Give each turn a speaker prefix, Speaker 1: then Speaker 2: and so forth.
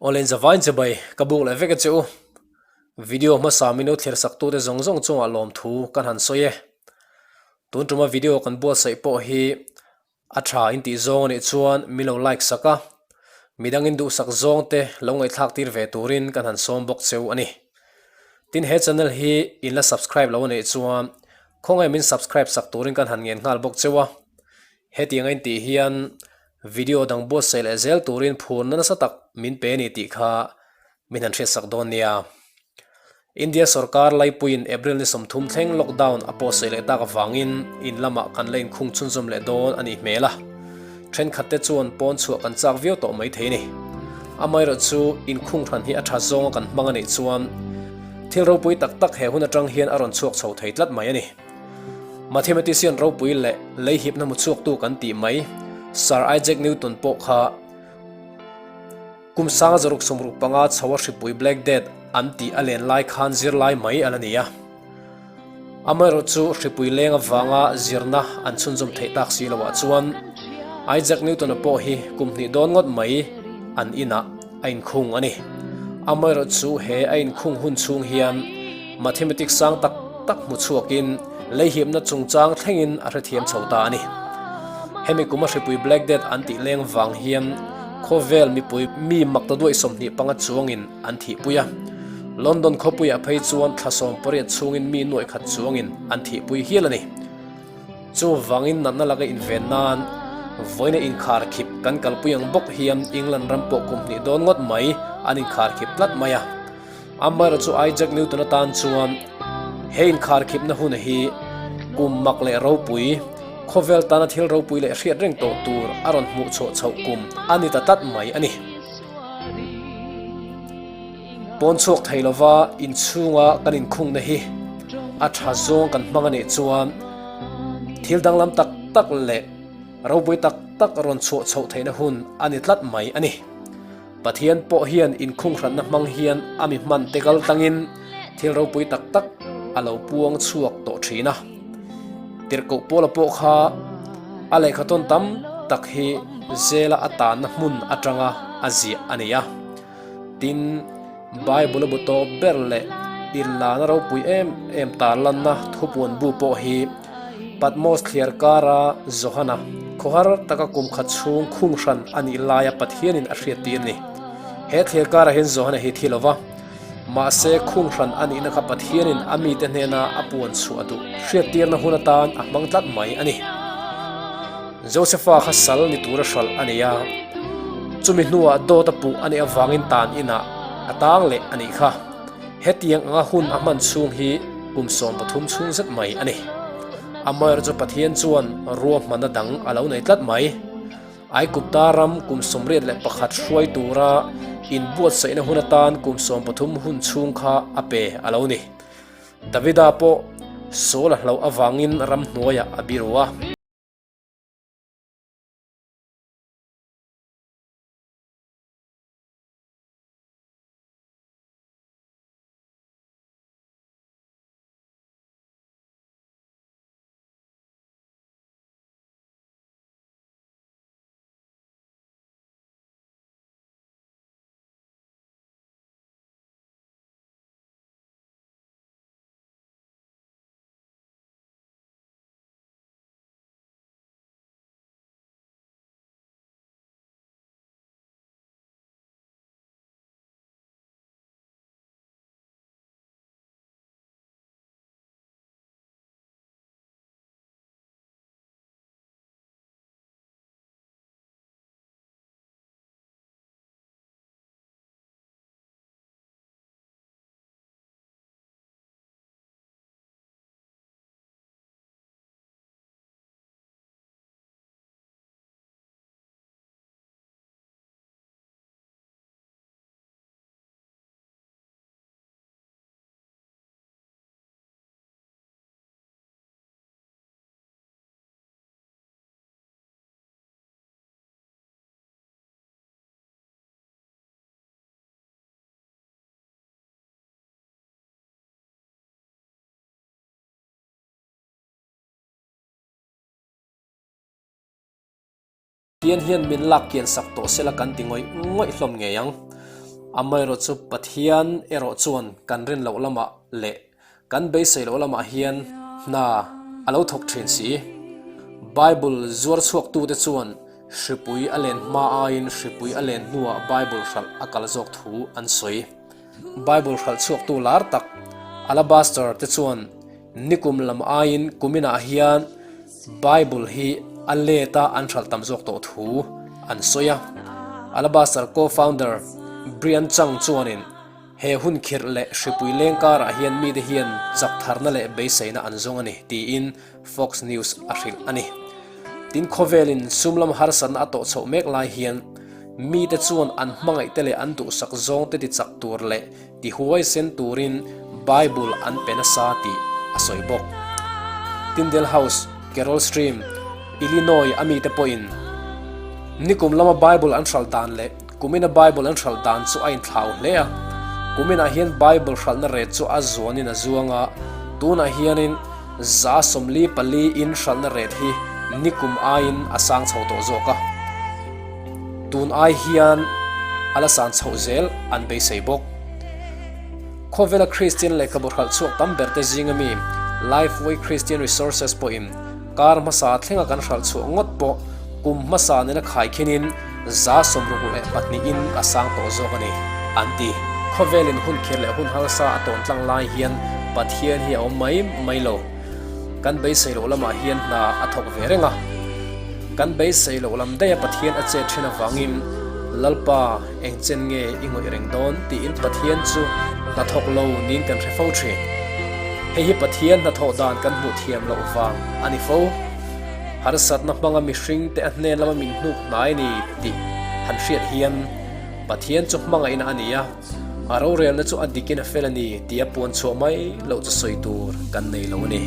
Speaker 1: Awle in zavain che bai ka buk leh vek a che u. Video hmasa min lo thlir sak tute zawng zawng chungah lawmthu kan han sawi e. Tun tuma video kan buatsaih pawh hi a tha in tih zawng a nih chuan min lo like sak a, midang in duhsak zawng te lo ngaihthlak tir ve turin kan han sawm bawk cheu a ni. Tin he channel hi in la subscribe lo a nih chuan khawngaih min subscribe sak turin kan han ngen nghal bawk cheu a. Hetiang a intih hian video dang buatsaih leh zel turin phurna nasa tak min pe a ni tih kha min han hriatsak dawn nia. India sorkar laipuiin April ni 30 thleng lockdown a pawhsaih leh tak avangin in lamah kan la inkhung chhunzawm leh dawn a nih hmel a. Thenkhatte chuan pawn chhuah kan chak viau tawh mai thei a ni. Amaherawhchu inkhung hran hi a tha zawnga kan hmang a nih chuan thil ropui tak tak he hun atang hian a rawn chhuak chho thei tlat mai a ni. Mathematician ropui leh leihipna hmu chhuaktu kan tih mai Sir Isaac Newton pawh kha kum sanga zaruk 65 chho a hripui Black Death an tih a len lai khan zirlai mai a la ni a. Amaherawhchu hripui leng avanga zirna an chhunzawm theih tak si loah chuan Isaac Newton-a pawh hi kum hnih dawn ngawt mai an inah a inkhung a ni. Amaherawhchu he a inkhung hun chhung hian Mathematics sang tak tak hmu chhuakin leihipna chungchang thlengin a hrethiam chho ta a ni. Hemi kuma hripui Black Death an tih leng vang hian khawvel mipui mi makta duaih 25 chuangin an thihpui a. London khawpuiah phei chuan thla 18 chhungin mi nuaih khat chuangin an thihpui hial a ni. Chuvangin natna laka inven nan vawiina inkharkhip kan kalpui ang bawk hian England ram pawh kum hnih dawn ngawt mai an inkharkhip tlat mai a. Amaherawhchu Isaac Newton atan chuan he inkharkhipna hun hi kum mak leh ropui, khawvel tana thil ropui leh hriat reng tawh tur a rawn hmuh chhuah chhoh kum a ni ta tlat mai a ni. Pawn chhuak thei lova inchhunga kan inkhungna hi a tha zawng kan hmang a nih chuan thil danglam tak tak leh ropui tak tak rawn chhuah chhoh theihna hun a ni tlat mai a ni. Pathian pawh hian inkhunghranna hmang hian a mi hman te kal tlangin thil ropui tak tak a lo puang chhuak tawh thin a. Tirhkoh Paula pawh kha a lehkhatawn tam tak hi zela a tanna hmun atanga a ziah a ni a. Tin, Bible a bu tawp ber leh inlana ropui em em tarlanna thupuan bu pawh hi Patmos thliar kara Johana khawhar taka kum khat chhung khung hran a nih laia Pathianin a hriattir a ni. He thliar karah hian Johana hi thi lova, mahse khung hran a nihna kha Pathianin a mite hnena a puan chhuah a duh hriattirna hun atan a hmang tlat mai a ni. Josefa kha sal ni tura hralh a nei a, chumi hnuah dawt a puh a nih avangin tan inah a tang leh a nih kha. Hetiang anga hun a hman chhung hi kum 13 chhung zet mai a ni. Amaherawhchu chu Pathian chuan ruahmanna dang a lo nei tlat mai. Aigupta ram kum 81 hruai tura inbuatsaihna hun atan kum 13 hun chhung kha a pe a lo ni. Davida pawh Saul a hlauh avangin ramhnuaiah a biru a. Pathian hian min lak kian sak tawh sela kan ti ngawih ngawih hlawm ngei ang. Amaherawhchu Pathian erawh chuan kan rin loh lamah leh kan beisei loh lamah hian hna a lo thawk thin si. Bible zuar chhuaktute chuan hripui a len hma aiin hripui a len hnuah Bible hralh a kal zawk thu an sawi. Bible hralh chhuaktu lar tak Alabaster te chuan Nikum lam aiin kuminah hian Bible hi a let a an hralh tam zawk tawh thu an sawi a. Alabaster co-founder Brian Chang chuanin he hun khirh leh hripui leng karah hian mite hian chak tharna leh beiseina an zawng a ni tiin Fox News a hrilh a ni. Tin khawvelin sum lam harsatna a tawh chhoh mek lai hian mite chuan an hmangaihte leh an duhsak zawngte tichak tur leh Ti huaisen turin Bible an pe nasa tih a sawi bawk. Tyndale House, Carol Stream, Illinois a mite pawhin nikum lama Bible an hralh dan leh kumina Bible an hralh dan chu a inthlau hle a. Kuminah hian Bible hralhna ret chu a zuanin a zuang a, tunah hianin 144 in hralhna ret hi nikum aiin a sang chho tawh zawk a. Tun ai hian a la san chhoh zel an beisei bawk. Khawvela Kristian lehkhabu hralh chhuak tam ber te zinga mi Lifeway Christian Resources pawhin kar hmasa thlenga kan hralh chhuah ngawt pawh kum hmasa nena khaikhinin 62 in a sang tawh zawk a ni, an ti. Khawvelin hun khir leh hun harsa a tawn tlang lai hian Pathian hi a awm mai mai lo. Kan beisei loh lamah hian hna a thawk ve reng a. Kan beisei loh lam daiha Pathian a chet thin avangin, Lalpa, eng chen nge i ngawih reng dawn? tiin Pathian chu hnathawk lo niin kan hre fo thin. Hei hi Pathian hnathawh dan kan hmuh thiam loh vang a ni fo. Harsatna hmanga mihringte a hnen lama min hnuk hnai ni tih han hriat hian Pathian chu hmangaihna a ni a. A rorelna chu a dikin a fel a ni tia puan chhuah mai loh chu sawi tur kan nei lo a ni.